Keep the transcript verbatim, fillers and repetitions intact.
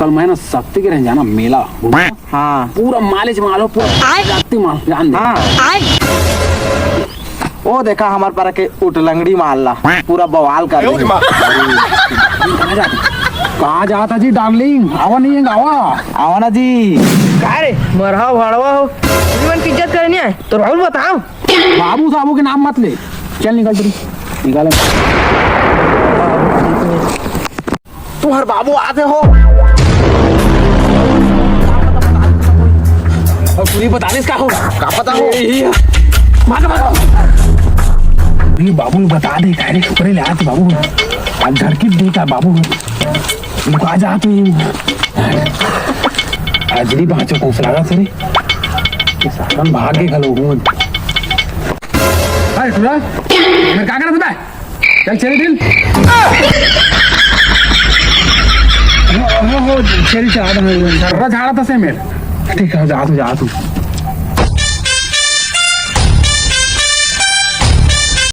कल मैं ना शक्ति के रहें जाना मेला। हाँ। पूरा माल च माल हो, पूरा जाति माल, जान दे। हाँ। ओ देखा हमर पारा के उटलंगड़ी माल ला, पूरा बवाल कर दे। कहाँ जाता? कहाँ जाता जी darling? आवा नहीं है, आवा। आवा ना जी। का रे, मरहा भाड़वा हो, जीवन की इज्जत करे नहीं आए, तो राहुल बताओ। बाबू साबू के नाम मत ले, चल निकल तू, निकाल। तुहर बाबू आते हो। और तू नहीं बता दे इसका हो। का पता हो? यही है। मार, मार। ये बाबू ने बता दे, का रे, ऊपरे ले आते बाबू। आज घर की देता बाबू। लुका जा तू। अजली बाँचो को उस लागत से रे। ये साधन भाग के घलो हूँ। अरे सुना, मैं का करत बा? चल, चल, चल। हो, हो, हो, चल, चल, आ रहा हूँ। सर्रा झाड़ा था से मेर। ठीक है, जा तू, जा तू।